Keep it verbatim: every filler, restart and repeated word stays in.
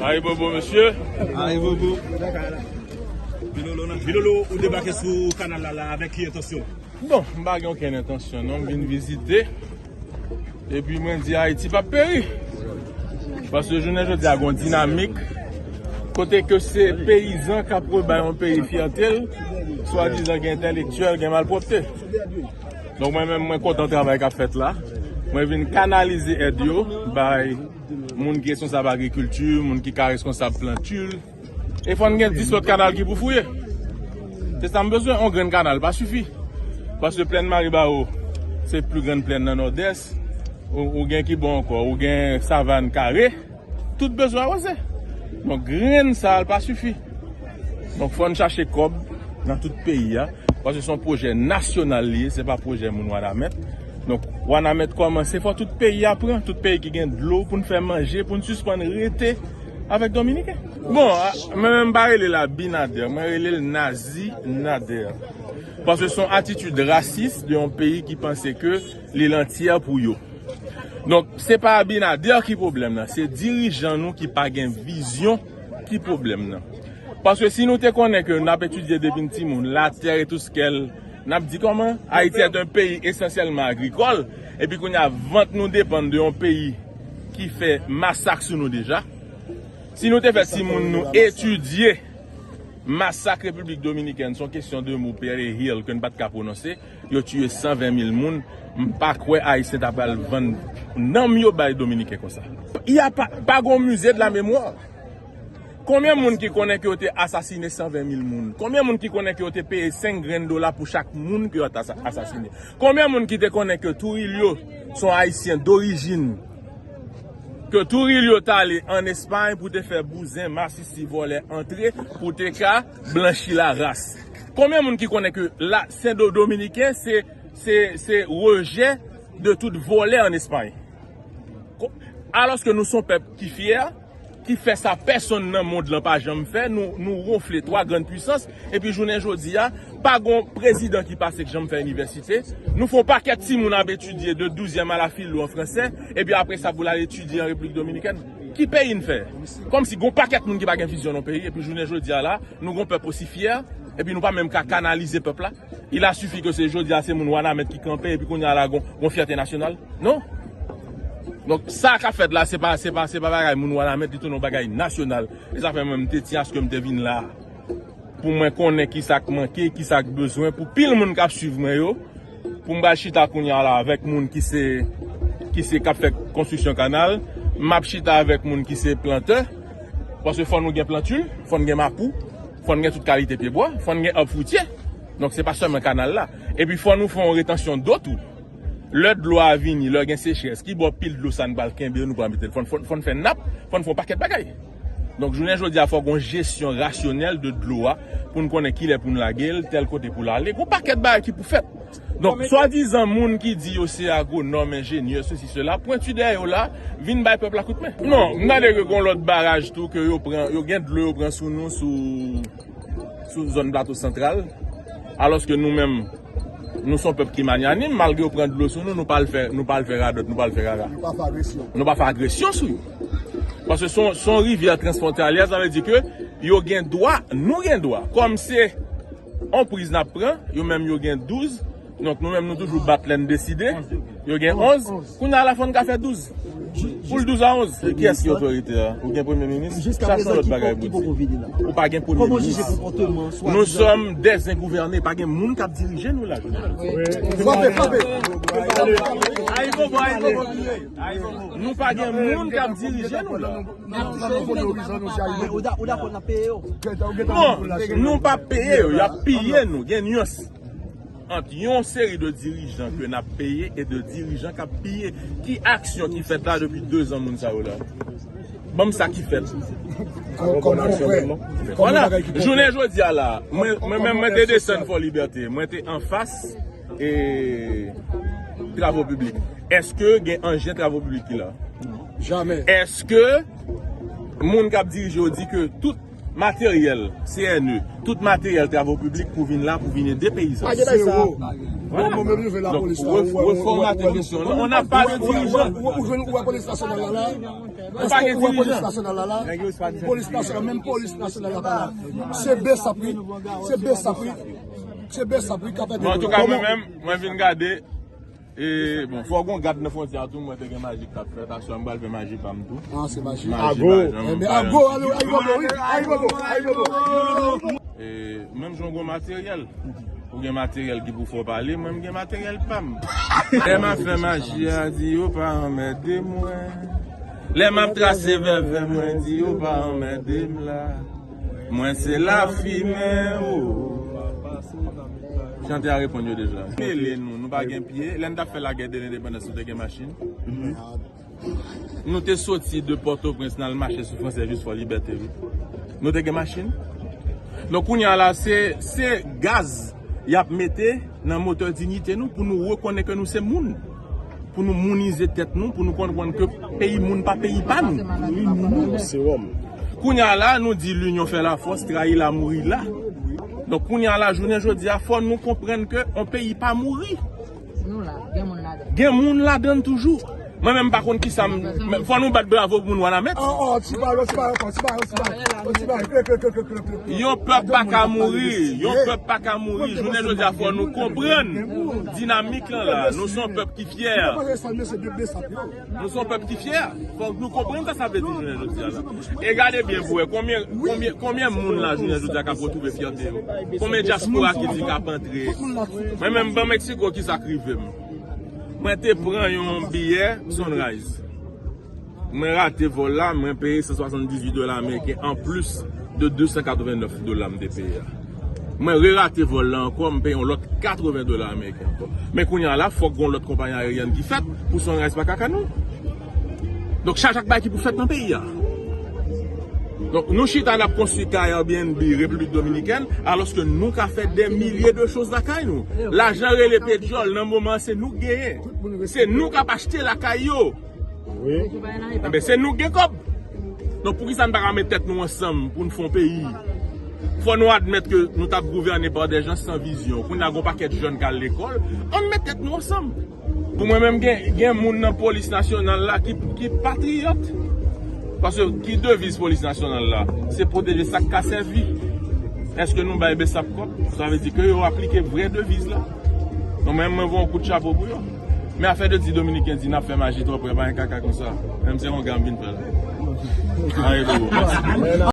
Ayibobo, mesye. Ayibobo. Bilolo, ou debake sou kanal la, la avèk ki entansyon? Bon, m pa gen okenn entansyon, non. M vin vizite. Epi mwen di Ayiti p ap peri. Paske jounen jodi a, gon dinamik. Kote ke se peyizan k ap rebay yon peyi fyète l, swadizan gen entèlektyèl, gen malpwòpte. Donk, mwen menm, mwen kontan travay k ap fèt la. Mwen vin kanalize èd yo bay moun ki responsab agrikilti, moun ki ka responsab planti. E fò n gen dis lòt kanal ki pou fouye. Se sa m bezwen, yon grenn kanal pa sifi. Paske plèn Maribawo, se pli grann plèn nan Nòdès. Ou, ou gen ki bon ankò, ou gen Savann Kare. Tout bezwen awoze. Donk, grenn sa l pa sifi. Donk, fò n chache kòb nan tout peyi a. Paske se yon pwojè nasyonal li ye, se pa pwojè moun Wanament. Donk, Wanament kòmanse, fò tout peyi a pran, tout peyi ki gen dlo pou n fè manje, pou n sispann rete avèk Dominiken. Bon, a, mwen menm m pa rele l Abinader, mwen rele l Nazi Nader. Paske se yon atitid rasis de yon peyi ki panse ke li lantiyè pou yo. Donk, se pa Abinader ki pwoblèm nan, se dirijan nou ki pa gen vizyon ki pwoblèm nan. Paske si nou te konnen ke n ap etidye depi n timoun, la terre est tout ce qu'elle, n ap di kòman? Haïti est un pays essentiellement agricole, epi kounye a vant nou depann de yon peyi ki fè masak sou nou deja. Si nou te fè timoun nou etidye masak Repiblik Dominikèn, se yon kesyon de mo, Perry Hill, ke n pa t ka pwononse, yo tiye san ven mil moun, m pa kwè Ayisyen ta pral vann nanm yo bay Dominiken konsa. Y a pa, pa gon mize de la memwa. Konbyen moun ki konnen ke yo te asasine san ven mil moun? Konbyen moun ki konnen ke yo te peye senk grenn dola pou chak moun ke yo te asa-, asasine? Konbyen moun ki te konnen ke Trujillo se yon Ayisyen dorijin? Ke Trujillo t ale ann Espay pou te fè bouzen, masisi, vòlè antre pou te ka blanchi laras. Konbyen moun ki konnen ke la, Sen Do-, Dominiken se, se, se rejè de tout vòlè ann Espay? Ko-, alòske nou se yon pèp ki fyè, ki fè sa pèsonn nan mond lan pa janm fè, nou, nou wonfle twa grann pwisans, epi jounen jodi a, pa gon prezidan ki pase k janm fè inivèsite. Nou fè yon pakèt timoun ap etidye de douzyèm a la filo an fransè, epi apre sa pou l al etidye an Repiblik Dominikèn. Ki peyi n fè? Kòmsi gon pakèt moun ki pa gen vizyon nan peyi, epi jounen jodi a la, nou gon pèp osi fyè, epi nou pa menm ka kanalize pèp la. Il a suffi ke se jodi a se moun Wanament ki kanpe, epi kounye a la gon, gon fyète nasyonal. Non. Donk, sa k ap fèt la, se pa, se pa, se pa bagay moun Wanament, li tounen yon bagay nasyonal. E sa fè mwen, m te tyen aske m te vin la. Pou mwen konnen kisa k manke, kisa k bezwen, pou pil moun k ap swiv mwen yo, pou m pral chita kounye a la avèk moun ki se, ki se k ap fè konstriksyon kanal, m ap chita avèk moun ki se plantè, paske fò nou gen planti, fò n gen mapou, fò n gen tout kalite pyebwa, fò n gen ab fritiye. Donk, se pa sèlman kanal la. Epi fò nou fè yon retansyon do tou. Lè dlo a vini, lè gen sechrès, ki bò pil dlo sa n pral kenbe, nou pral mete l? Fò n, fò n, fò n fè nap, fò n fè yon pakèt bagay. Donk, jounen jodi a, fò gon jesyon rasyonèl de dlo a, pou n konnen kilè pou n lage l, tèl kote pou l ale. Gon pakèt bagay ki pou fèt. Donk, swadizan moun ki di yo se agwonòm, enjenyè, sesi, sela, pwenti dèyè yo la, vin bay pèp la kout men. Non, m tande ke gon lòt baraj tou, ke yo pran, yo gen dlo yo pran sou nou, sou, sou zòn Plato Santral. Alòske nou menm, nou se yon pèp ki magnanim, malgre yo pran dlo sou nou, nou pa al fè, nou pa al fè radòt, nou pa al fè rara. Nou pa fè agresyon. Nou pa fè agresyon sou yo. Paske se yon, se yon rivyè transfwontalyè, sa vle di ke yo gen dwa, nou gen dwa. Kòm se yon priz n ap pran, yo menm yo gen douz, donk nou menm nou toujou bat lè n deside. Yo gen onz. Kounye a la fò n ka fè douz. Pou l douz a onz, kiyès ki otorite a? Ou gen premye minis? Chache yon lòt bagay pou di. Ou pa gen premye minis. Nous sommes des ingouvernés. Pa gen moun k ap dirije nou la. Frape, frape. Nou pa gen moun k ap dirije nou la. Bon, nou p ap peye yo, y ap piye nou. Gen nyans ant yon seri de dirijan ke n ap peye e de dirijan k ap piye. Ki aksyon ki fèt la depi de zan moun sa yo la? Ban m sa ki fèt. Vwala. Jounen jodi a la, mwen, mwen menm, mwen te desann Fò Libète. Mwen te anfas, e, travo piblik. Èske gen anjen travo piblik ki la? Jamè. Èske moun k ap dirije yo di ke tout materyèl C N E, tout materyèl travo piblik pou vin la, pou vin ede peyizan? Pa gen bagay sa. Zewo. Bon, bon, men rive lapolis la, ou wè, ou wè, ou wè, ou wè, ou wè, ou wè, ou wè, ou wè polis nasyonal la la. Èske ou wè polis nasyonal la la? Polis nasyonal, menm polis nasyonal la pa la. Se besap wi. Se besap wi. Se besap wi k ap fè. Antouka, mwen menm, mwen vin gade. E, bon, fò gon gad nan fwontyè a tou, mwen te gen maji k t ap fèt, aswè m pral fè maji pa m tou. Ah, se maji. Maji ago. Ago, ale, ayibobo, wi, ayibobo, ayibobo. E, menm jan w gen materyèl, ou gen materyèl ki pou fè w pale, mwen m gen materyèl pa m. Lè m ap fè maji a, di yo pa anmède mwen. Lè m ap trase vèvè, mwen di yo pa anmède m la. Mwen se lafimen, o. Chante a reponn yo deja. Mele nou, nou pa gen pye. Lè n t ap fè lagè de lendepandans, nou te gen machin. Nou te soti de Pòtoprens, n al mache sou Fransè jis Fò Libète, wi. Nou te gen machin. Donk, kounye a la, se, se gaz y ap mete nan motè diyite nou pou nou rekonèt ke nou se moun. Pou nou mounize tèt nou, pou nou konprann ke peyi moun pa peyi pa nou. Wi, nou, nou, se wòm. Kounye a la, nou di l'union fait la force, trayi la, mouri la. Donk, kounye a la, jounen jodi a, fò nou konprann ke on peyi pa mouri. Nou la, gen moun ladan. Gen moun ladan toujou. Mwen menm pa konn kisa m, men fò nou bat bravo pou moun Wanament. Oh, oh, ti bagay, ti bagay, ti bagay, ti bagay. Yon pèp pa ka mouri, yon pèp pa ka mouri. Jounen jodi a, fò nou konprann dinamik lan la. Nou se yon pèp ki fyè. Nou se yon pèp ki fyè. Fòk nou konprann sa sa vle di jounen jodi a la. E gade byen pou wè konbyen, konbyen, konbyen moun la jounen jodi a k ap retwouve fyète yo. Konbyen dyaspora ki di k ap antre. Mwen menm ban Meksiko kisa k rive m. Mwen te pran yon biyè Sunrise. Mwen rate vòl la, mwen peye san swasanndizuit dola ameriken anplis de de san katrevennèf dola m te peye a. Mwen rerate vòl la ankò, m peye yon lòt katreven dola ameriken ankò. Men kounye a la, fòk gon lòt konpayi ayeryèn ki fèt pou Sunrise pa kaka nou. Donk, chak, chak bagay ki pou fèt nan peyi a. Donk, nou chita n ap konstwi kay Airbnb Repiblik Dominikèn, alòske nou ka fè dè milye de choz lakay nou. Lajan rele petyòl, nan moman an, se nou k genyen. Se nou k ap achte lakay yo. Wi. Enben, se nou k gen kòb. Donk, poukisa n pa ka met tèt nou ansanm pou n fè yon peyi? Fò nou admèt ke nou t ap gouvène pa dè jan san vizyon. Kounye a, gon pakèt jèn k al lekòl. Ann met tèt nou ansanm. Pou mwen menm, gen, gen moun nan polis nasyonal la ki, ki patriyòt. Paske ki deviz polis nasyonal la? Se pwoteje sa k ka sèvi. Èske nou bay besap kòb? Sa vle di ke yo aplike vrè deviz la. Donk, mwen, mwen voye yon kout chapo pou yo. Men afè de di Dominiken di n ap fè maji twò prè, pa gen kaka konsa. Menm se yon gam vin fè la. Anyen pou ou. Mèsi.